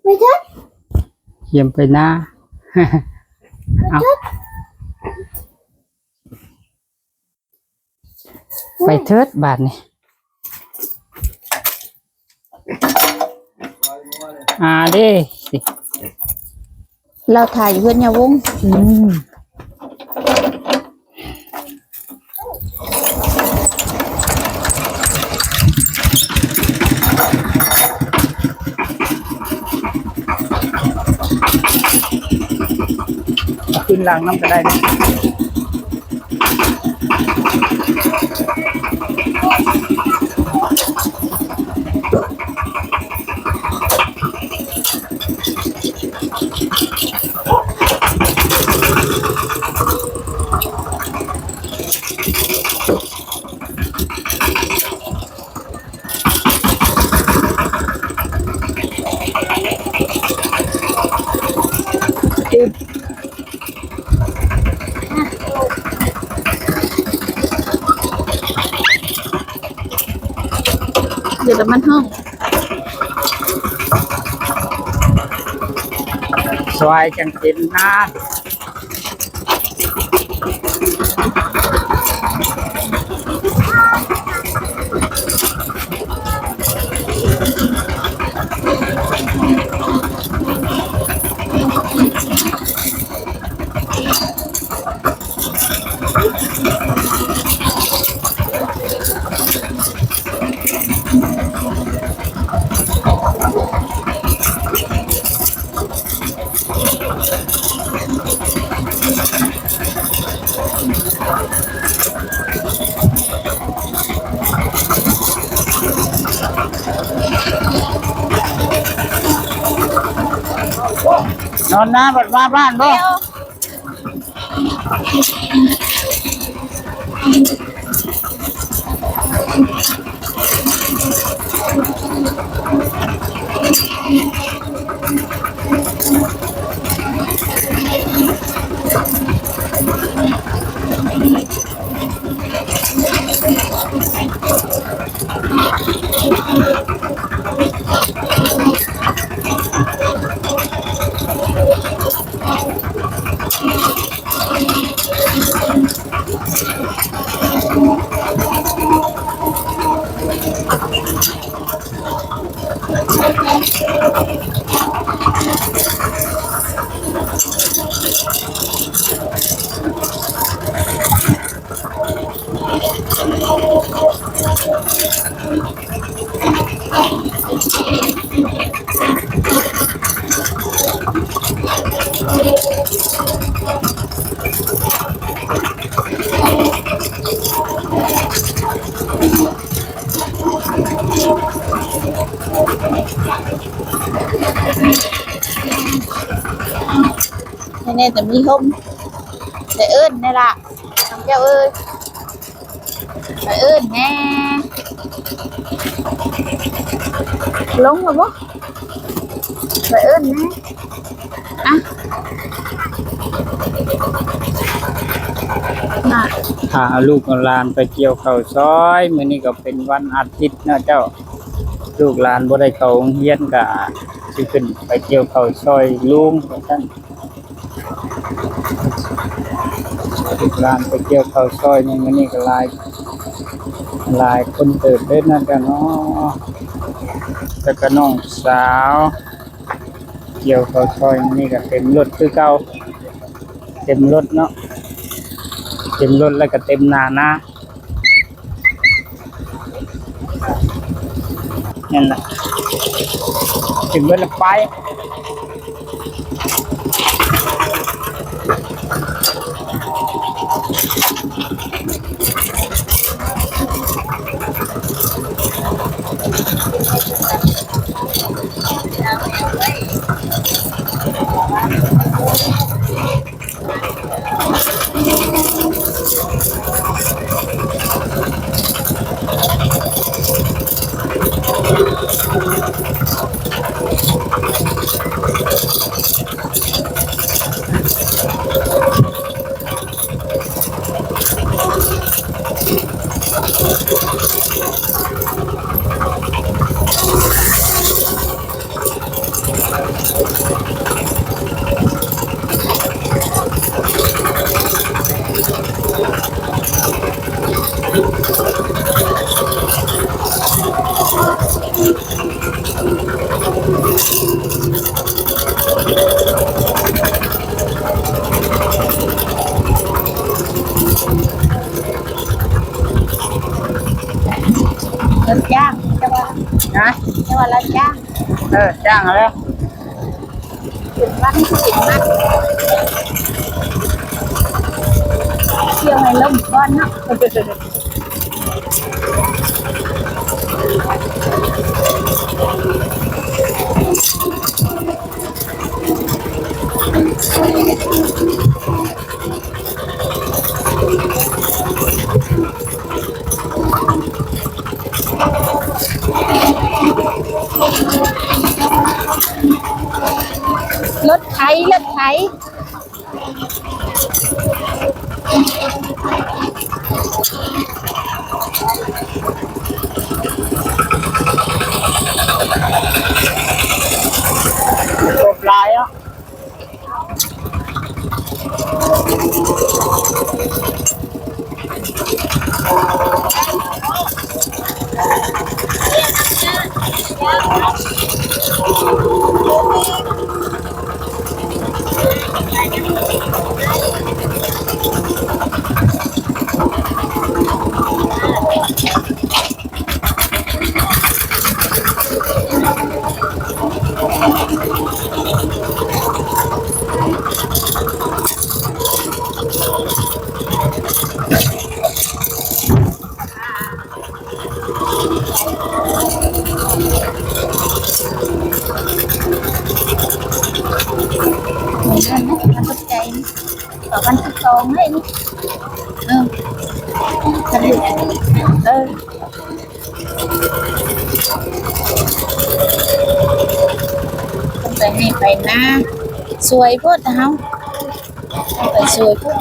ໄປເທີດ ຢ້ຽມໄປນາ ເອົາ ໄປເທີດ ໄປເທີດບາດນີ້ ອາເດ້ ລາວຖ່າຍຢູ່ເຮືອນຍາວົງ ອືມ. ຂຶ້ນຫຼັງນຳກໍໄດ້ເດ້. ເດີ ແລ້ວມັນຮ້ອງ ສວາຍຈັ່ງເຕັມນາ. ນອນນາບັດມາບ້ານບໍ່? ແນ່ໆ ແຕ່ມີຮົ່ມ ແຕ່ເອີ້ນແນ່ລະ ນ້ອງແກ້ວເອີຍ ໄປເອີ້ນແນ່ ລົງແລ້ວບໍ່? ໄປເອີ້ນແນ່ ອະ ພາລູກເອົາຫຼານໄປກ່ຽວເຂົ້າຊອຍ ມື້ນີ້ກໍເປັນວັນອາທິດເນາະເຈົ້າ ລູກຫຼານບໍ່ໄດ້ເຂົ້າໂຮງຮຽນ ກໍຊິຂຶ້ນໄປກ່ຽວເຂົ້າຊອຍລຸງວ່າຊັ້ນ. ລູກຫຼານໄປກ່ຽວເຂົ້າຊອຍໃນມື້ນີ້ກໍຫຼາຍ ຫຼາຍຄົນເຕີບເດ້ນະເຈົ້າເນາະ ແລ້ວກໍນ້ອງສາວກ່ຽວເຂົ້າຊອຍມື້ນີ້ກໍເຕັມລົດຄືເກົ່າ ເຕັມລົດເນາະ ເຕັມລົດແລ້ວກໍເຕັມໜ້ານາ. ນັ້ນລະ ເປັນເບິດລະໄປ. ລົດຈ້າງ ແຕ່ວ່າ ຮະ? ແຕ່ວ່າລາວຈ້າງ. ເອີ ຈ້າງເອົາແລ້ວ ເປັນວັນເປັນວັນ ທ່ຽວໃຫ້ລົມກ່ອນເນາະ. ລົດໄຖ ລົດໄຖ ກົບຫຼາຍເນາະ. ຂອບໃຈ ຕໍ່ວັນທີສອງເລີຍນີ້ ເອີ ເອີ ໄປໃຫ້ໄປນາ ສວຍໂພດເຮົາ ໄປສວຍໂພດ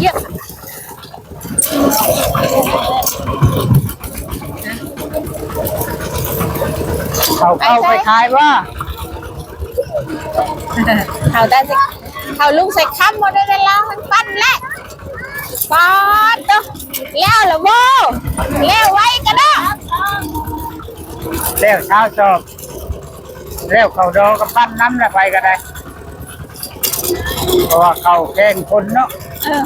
ຢຽບ ເຂົາເຂົ້າໄປຂາຍບໍ່? ເຂົາຕາຊິ ເຂົາລຸງໃສ່ຄຳບໍ່ໄດ້ແລ້ວ ເພິ່ນປັ່ນແລ້ວ ປາດໂທ້ ແລ້ວລະບໍ່? ແລ້ວໄວກະດາ ແລ້ວຊາວສອບ ແລ້ວເຂົ້າດອງກະປັ່ນນຳລະ ໄປກະໄດ້ ເພາະວ່າເຂົ້າແກງຄົນເນາະ ເອີ.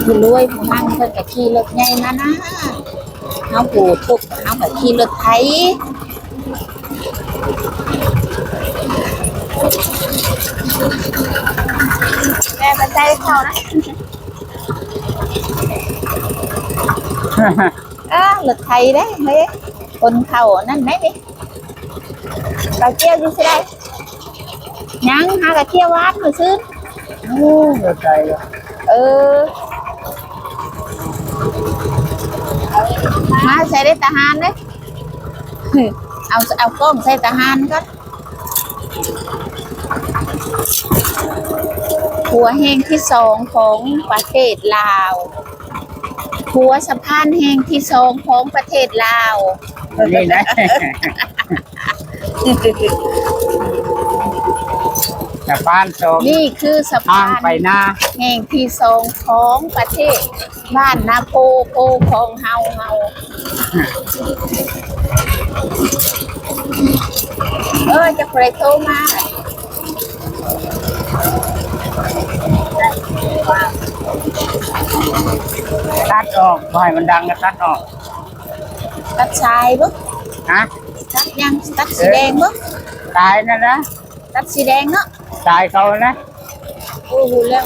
ຜູ້ລວຍຜູ້ຮັ່ງເພິ່ນກະຂີ່ລົດໃຫຍ່ມານະ ເຮົາຜູ້ທຸກເຮົາກະຂີ່ລົດໄຖ ແມ່ບັນໄດເຂົ້ານະ ເອີ ລົດໄຖເດ້ເຮີ້ຍ ຄົນເຂົ້າອັນນັ້ນໄດ໋ນີ້. ເຂົ້າກ່ຽວຢູ່ຊິໄດ໋? ຍັງ ຫາກະກ່ຽວວານມື້ຊືນ. ໂອ້ ເຂົ້າໃຈລະ ເອີ ມາໃສ່ໄດ້ທະຫານເດ້ ເອົາ ເອົາກ້ອງໃສ່ທະຫານກ່ອນ. ຂົວແຫ່ງທີສອງຂອງປະເທດລາວ. ຂົວສະພານແຫ່ງທີສອງຂອງປະເທດລາວ ນີ້ນະ ສະພານສອງ ນີ້ຄືສະພານ ທາງໄປນາ ແຫ່ງທີສອງຂອງປະເທດ ບ້ານນາໂພ ໂພຂອງເຮົາ ເຮົາ ເອີ ຈັກຜູ້ໃດໂທມາ. ຕັດອອກ ບໍ່ໃຫ້ມັນດັງກະຕັດອອກ. ຕັດສາຍບໍ່? ຮະ? ຕັດຫຍັງ? ຕັດສີແດງບໍ່? ສາຍນັ້ນນະ ຕັດສີແດງເນາະ ສາຍເຂົານະ. ໂອ້ ຮູ້ແລ້ວ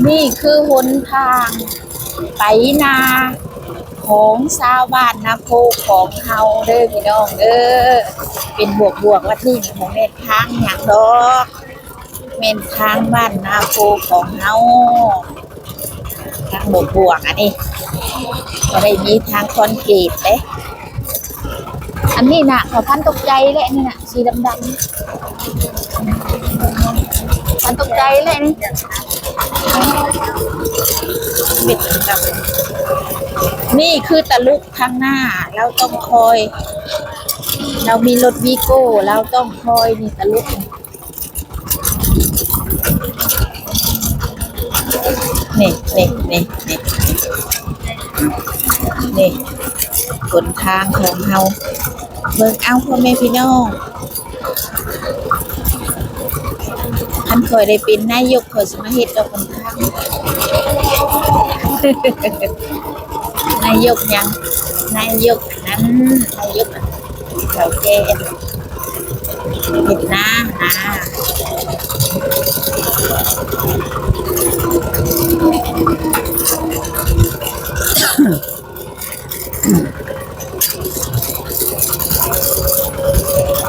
ນີ້ຄືຫົນທາງໄປນາຂອງຊາວບ້ານນາໂພຂອງເຮົາເດີພີ່ນ້ອງເດີ. ເປັນບວກໆ ວ່ານີ້ບໍ່ແມ່ນທາງຫຍັງດອກ ແມ່ນທາງບ້ານນາໂພຂອງເຮົາ. ທາງບວກໆ ອັນນີ້ບໍ່ໄດ້ມີທາງຄອນກຣີດເດ້. ອັນນີ້ນະ ເຂົາພັນຕົກໃຈແຫຼະ ນີ້ນະ ສີດຳໆ ພັນຕົກໃຈແຫຼະນີ້. ນີ້ຄືຕາລຸກທາງໜ້າ ລາວຕ້ອງຄອຍ ລາວມີລົດວີໂກ້ ລາວຕ້ອງຄອຍ ນີ້ຕາລຸກ. ນີ້ ນີ້ ນີ້ ນີ້ ນີ້ ຫົນທາງຂອງເຮົາ. ເບິ່ງເອົາ ພໍ່ແມ່ພີ່ນ້ອງ ຄັນຂ້ອຍໄດ້ເປັນນາຍົກ ຂ້ອຍຊິມາເຮັດດອກຫົນທາງ. ນາຍົກຫຍັງ? ນາຍົກອັນນັ້ນ ນາຍົກເຖົ້າແກ່ ເຮັດນາ ນາ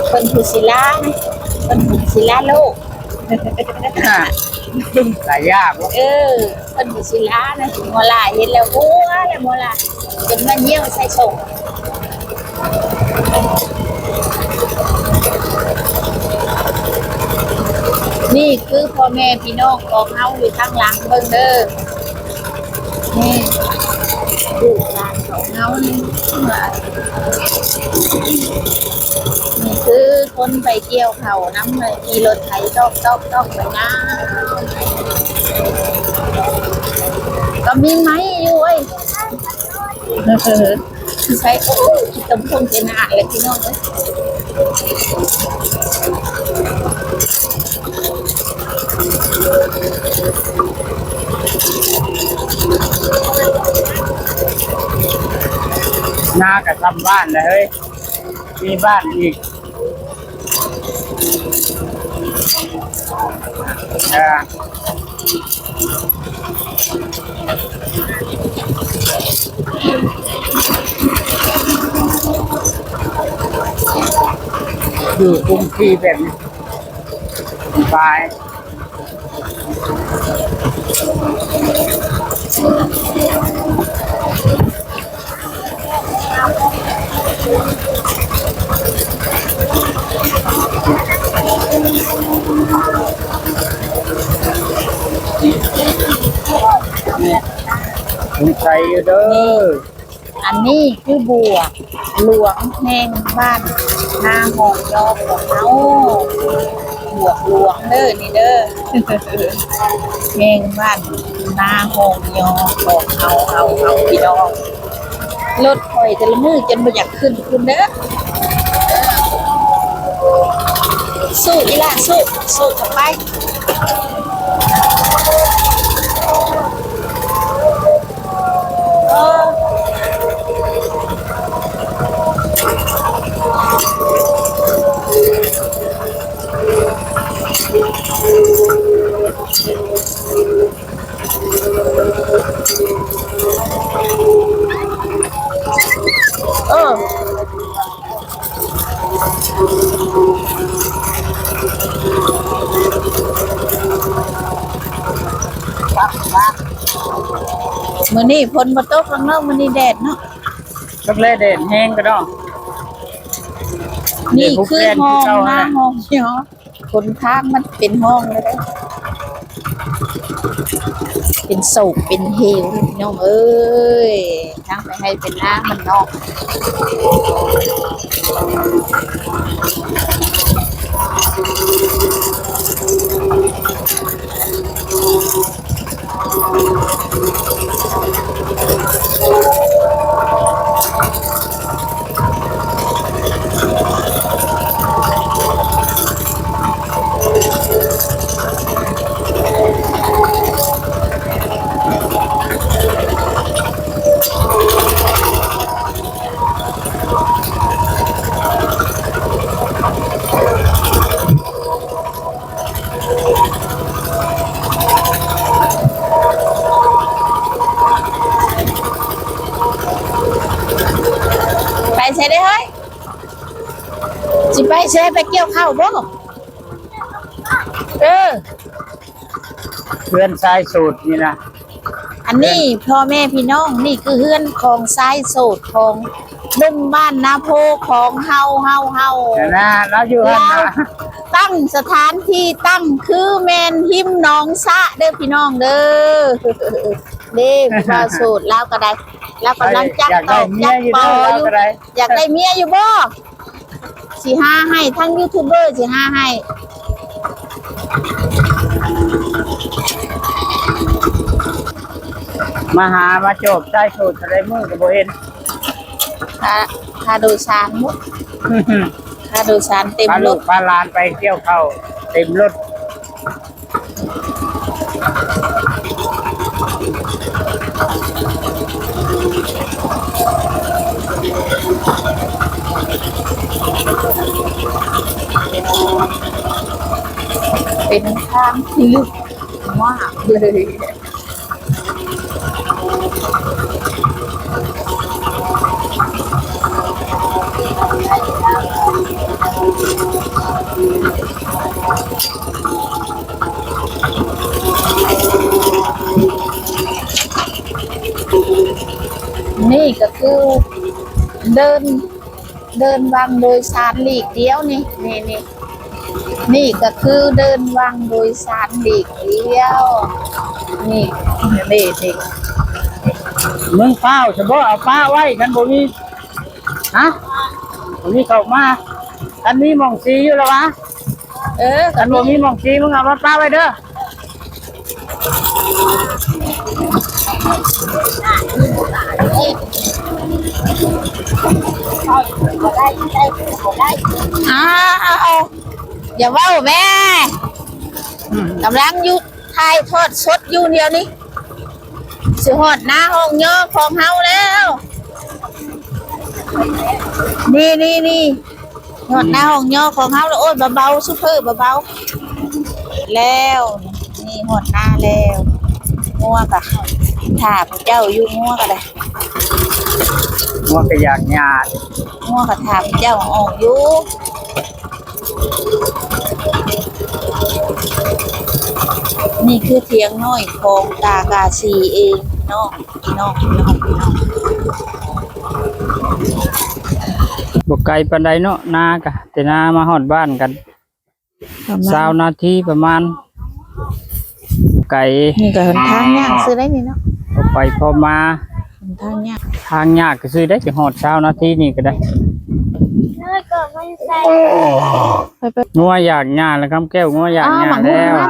ເພິ່ນຜູ້ສິລາ ເພິ່ນຜູ້ສິລາໂລກ. ຫຼາຍຢ່າງ. ເອີ ເພິ່ນກໍຊິລານະ ໝໍຫຼ້າເຫັນແລ້ວຫົວແລ້ວ ໝໍຫຼ້າຈົນມາຍ່ຽວໃສ່ສົ້ງ. ນີ້ຄືພໍ່ແມ່ພີ່ນ້ອງຂອງເຮົາຢູ່ທາງຫຼັງ ເບິ່ງເດີ ນີ້ລູກຫຼານຂອງເຮົານີ້ ນີ້ຄືຄົນໄປກ່ຽວເຂົ້ານຳ ຂີ່ລົດໄຖຕອກໆໆໄປນາ ກໍມີໄມ້ຢູ່ເວີຍ ໃສ່ ໂອ້ຍ ຂີ້ຕົມຕົງເຕັມໜ້າເລີຍພີ່ນ້ອງເອີຍ. ນາກໍຊຳບ້ານແລ້ວເຮີ້ຍ ມີບ້ານອີກ ເອີ ຢູ່ກຸງທີ່ແບບນີ້ສະບາຍ. ສົງໄສຢູ່ເດີ. ອັນນີ້ຄືບວກຫຼວງແຫ່ງບ້ານນາຮ່ອງຍໍຂອງເຮົາ ບວກຫຼວງເດີນີ້ເດີ ແຫ່ງບ້ານນາຮ່ອງຍໍຂອງເຮົາ ເຮົາ ເຮົາ ພີ່ນ້ອງ. ລົດຂ້ອຍແຕ່ລະມື້ຈົນບໍ່ຢາກຂຶ້ນພຸ້ນເດີ. ສູ້ອີ່ຫຼ້າ ສູ້ ສູ້ເຂົ້າໄປ. ເອີ ມື້ນີ້ຝົນບໍ່ຕົກດອກເນາະ ມື້ນີ້ແດດເນາະ. ຈັກແລແດດແຮງກະດອກ. ນີ້ຄືຮ່ອງນາຮ່ອງຍອ ຫົນທາງມັນເປັນຮ່ອງແລ້ວເດ້ ເປັນໂສກເປັນເຫວ ພີ່ນ້ອງເອີຍ ທາງໄປໄຮ່ໄປນາມັນເນາະ. ເ ເອົາບໍ່? ເອີ ເຮືອນຊາຍໂສດນີ້ນະ. ອັນນີ້ພໍ່ແມ່ພີ່ນ້ອງ ນີ້ຄືເຮືອນຂອງຊາຍໂສດຂອງໜຸ່ມບ້ານນາໂພຂອງເຮົາ ເຮົາ ເຮົາ ນະ ລາວຢູ່ຫັ້ນນະ ລາວຕັ້ງສະຖານທີ່ຕັ້ງຄືແມ່ນຮິມໜອງສະເດີ້ພີ່ນ້ອງເດີ້. ເດ້ ຜູ້ບ່າວໂສດລາວກໍໄດ້ ລາວກຳລັງຈັກຕອກຈັກປໍຢູ່. ຢາກໄດ້ເມຍຢູ່ບໍ່? ຊິຫາໃຫ້ ທາງຢູທູບເບີຊິຫາໃຫ້. ມາຫາມາໂຈບຊາຍໂສດເທົ່າໃດມື້ກໍບໍ່ເຫັນ. ຄ່າ ຄ່າໂດຍສານໝົດ ຄ່າໂດຍສານເຕັມລົດ ພາລູກພາຫຼານໄປກ່ຽວເຂົ້າເຕັມລົດ. ເປັນທາງທີ່ລຶກມາກເລີຍ. ນີ້ກໍຄືເດີ່ນ ເດີ່ນວັງໂດຍສານຫຼີກດຽວນີ້ ນີ້ ນີ້ ນີ້ກໍຄືເດີ່ນວັງໂດຍສານຫຼີກດຽວ ນີ້ ນີ້ ນີ້. ມຶງຟ້າວຊະບໍ ເອົາປ້າໄວ້ ຄັນບໍ່ມີ ຮະ ບໍ່ມີເຂົ້າມາ ຄັນມີໝ່ອງຊີຢູ່ລະວະ. ເອີ ຄັນບໍ່ມີໝ່ອງຊີ ມຶງເອົາມາປ້າໄວ້ເດີ້. ອ້າວ ຢ່າເວົ້າແມ້ ກຳລັງຢູ່ ຖ່າຍທອດສົດຢູ່ດຽວນີ້ ຊິຮອດນາຮ່ອງຍໍຂອງເຮົາແລ້ວ ນີ້ ນີ້ ນີ້. ຮອດນາຮ່ອງຍໍຂອງເຮົາແລ້ວ ໂອ້ຍ ເບົາໆ ຊຸບເພີ ເບົາໆ ແລ້ວ ນີ້ຮອດນາແລ້ວ ງົວກະຖ້າພວກເຈົ້າຢູ່ ງົວກະໄດ້ ງົວກະຢາກຫຍ້າ ງົວກະຖ້າພວກເຈົ້າອອກຢູ່. ນີ້ຄືຖຽງນ້ອຍຂອງຕາກາສີເອງເນາະ. ພີ່ນ້ອງ ພີ່ນ້ອງ ພີ່ນ້ອງ ບໍ່ໄກປານໃດເນາະ ນາກະ ແຕ່ນາມາຮອດບ້ານກັນຊາວນາທີປະມານ ໄກ ນີ້ກະຫົນທາງຍາກຊື່ໄດ໋ນີ້ເນາະ ພໍໄປພໍມາ ຫົນທາງຍາກ ທາງຍາກຊື່ໄດ໋ ຊິຮອດຊາວນາທີນີ້ກະໄດ້ ໄປ ໄປ ງົວຢາກຫຍ້າແລ້ວ ຄຳແກ້ວ ງົວຢາກຫຍ້າແລ້ວ.